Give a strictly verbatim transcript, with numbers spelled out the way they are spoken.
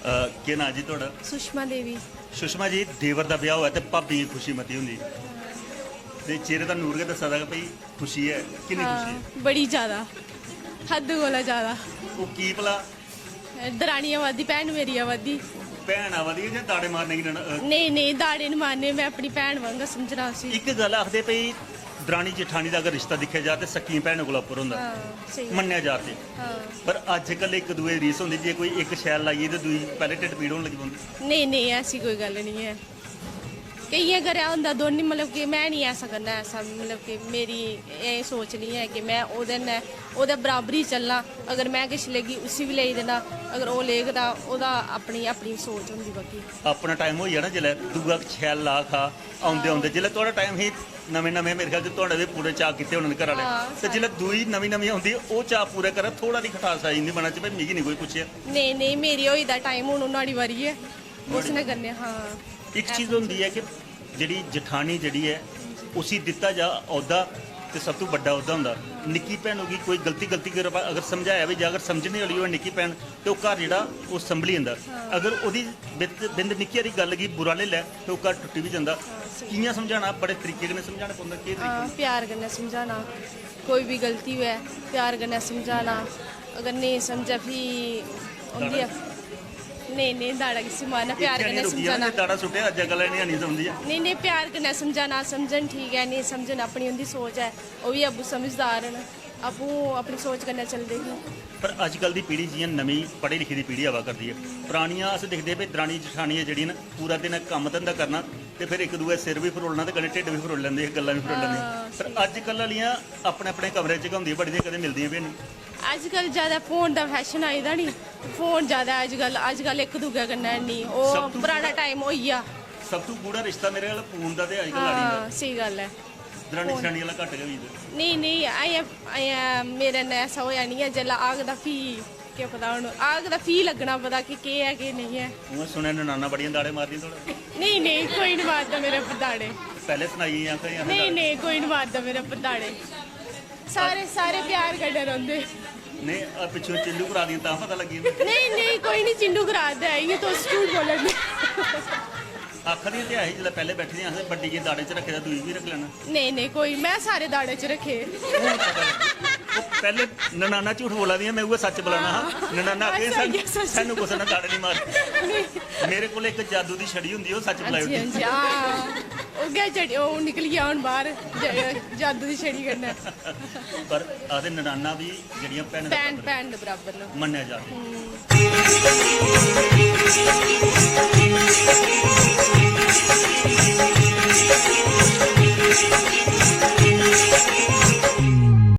अ, केह् नांऽ जी थुआढ़ा? सुषमा देवी। सुषमा जी, देवर दा ब्याह् होऐ ते भाबियें गी खुशी मती होंदी, ते चेहरे दा नूर गै दस्सा दा कि भाई खुशी ऐ। किन्नी खुशी ऐ? हां, बड़ी ज्यादा, हद कोला ज्यादा। ओह् की भला? दरानी आवा दी, भैन मेरी आवा दी। भैन आवा दी ऐ जां दाड़े मारने गी नन-, अ? नेईं, नेईं, दाड़े निं मारने, में अपनी भैन वांगा समझना उसी। इक गल्ल आखदे भई, दरानी जठानी दा अगर रिश्ता दिक्खेआ जा ते सक्कियें भैनें कोला उप्पर होंदा, हां, स्हेई। मन्नेआ जा ते। हां। पर अज्जकल इक दूए दी रीस होंदी, जे कोई इक शैल लाइयै ते दूई पैह्ले ढिड्ड पीड़ होन लगी पौंदी। नेईं, नेईं, ऐसी कोई गल्ल निं ऐ। केइयें घरें होंदा दोनें, मतलब कि में निं ऐसा करना, ऐसा, मतलब कि मेरी एह् सोच निं ऐ कि में ओह्दे नै, ओह्दे बराबरी चलना। अगर में किश लेगी, उसी बी लेई देना। अगर ओह् लेग तां ओह्दा अपनी, अपनी सोच होंदी बाकी। अपना टाइम होई जाना जिसलै, दूआ शैल ला खा, औंदे औंदे जिसलै थुआढ़ा टाइम ही, नमें नमें मेरे ख्याल च थुआढ़े बी पूरे चाऽ कीते होने न घरै आह्ले। हां, ते जिसलै दूई नमीं नमीं औंदी, ओह् चाऽ पूरा करै, थोह्ड़ा हारी खटास आई जंदी मनै च, भाई मिगी निं कोई पुच्छेआ। नेईं, नेईं, मेरी होई दा टाइम, हून नुहाड़ी बारी ऐ, उसने करने। हां। इक चीज होंदी ऐ कि जेह्ड़ी जठानी जेह्ड़ी ऐ, उसी दित्ता जा औह्दा, ते सब तों बड्डा औह्दा होंदा। निक्की भैनू गी कोई गलती, गलती कर-, अगर समझाया बी जा, अगर समझने आह्ली होऐ निक्की भैन, ते ओह् घर जेह्ड़ा ओह् संभली जंदा। हां। अगर ओह्दी बिंद, बिंद निक्की हारी गल्ल गी बुरा लेई लै, ते ओह् घर टुट्टी बी जंदा। हां, स्हेई। कि'यां समझाना? बड़े तरीके कन्नै समझाना पौंदा। केह् तरीका हां, होंदा? प्यार कन्नै समझाना, कोई बी गलती होऐ, प्यार कन्नै समझाना। अगर नेईं समझै, फ्ही उं'दी दाड़ा? नेईं, नेईं, दाड़ा किसी मारना, प्यार इत्थै कन्नै निं रुकी जाना, समझाना। जे दाड़ा सुट्टेआ, अज्जै कल्लै निं आनी समझी जा। नेईं, नेईं, प्यार कन्नै समझाना, समझन ठीक ऐ, नेईं समझन, अपनी उं'दी सोच ऐ, ओह् बी आपूं समझदार न, आपूं अपनी सोच कन्नै चलदे ही। पर अज्जकल दी पीढ़ी, जि'यां नमीं पढ़ी लिखी दी पीढ़ी आवा करदी ऐ, परानियां अस दिखदे हे, दरानी जठानियां जेह्ड़ियां न, पूरा दिन कम्म धंधा करना ते फिर इक दूए सिर बी फरोलना ते कन्नै ढिड्ड बी फरोली लैंदे हे, गल्लां बी फरोली लैंदियां। हां, पर स्हेई। अज्जकल आह्लियां अपने अपने कमरे च गै होंदियां, बड़ी देर कदें मिलदियां बी निं। अज्जकल ज्यादा फोन दा फैशन आई दा नी, फोन ज्यादा अज्जकल, अज्जकल इक दूए कन्नै नी, ओह् सब तू पराना टाइम होई गेआ। सब तू गूढ़ा रिश्ता मेरे ख्याल फोन दा ते अज्जकल लाड़ी दा। हां, स्हेई गल्ल ऐ। दरानी फोन। जठानी आह्ला घट्ट गै होई गेदा। नेईं, नेईं, अजें, अजें मेरे नै ऐसा होएआ निं ऐ, जेल्लै आग तां फ्ही केह् पता, हून आग तां फ्ही लग्गना पता कि केह् ऐ, केह् नेईं ऐ। उ'आं सुनेआ ननानां बड़ियां दाड़े मारदियां थुआढ़े। नेईं, नेईं, कोई निं मारदा मेरे उप्पर दाड़े। पैह्लें सनाई गेइयां आखा दियां असें नेईं, दाड़े। नेईं, कोई निं मारदा मेरे उप्पर दाड़े। सारे, सारे प्यार कन्नै रौंह्दे। नेईं, अ, पिच्छों चिंडू करा दियां तां पता लग्गी जंदा। नेईं, नेईं, कोई निं चिंडू करा दा ऐ, इ'यां तुस झूठ बोला दे। आखा दियां ते ऐ ही, जिसलै पैह्लें बैठी दियां, असें बड्डी गी दाड़े च रक्खे दा, दूई बी रक्खी लैना। नेईं, नेईं, कोई, में सारे दाड़े च रक्खे। हून पता लग्गेआ। ओह् पैह्लें ननाना झूठ बोला दियां, में उ'ऐ सच्च बलाना हा। हां। ननाना आखदियां, अच्छा, "सानूं, yes, अच्छा। सानूं कुसै ने दाड़ निं मारी।" नेईं। मेरे कोल इक जादू दी छड़ी होंदी, ओह् सच्च बलाई हां जी, ओड़दी। हां जी, हां। उ'ऐ छड़ी, ओह् निकली गेआ हून बाह्र, ज-, जादू दी छड़ी कन्नै। पर आखदे ननाना बी जेह्ड़ियां भैनां दे भैन, बराबर भैन दे बराबर न। मन्नेआ जा। हम्म।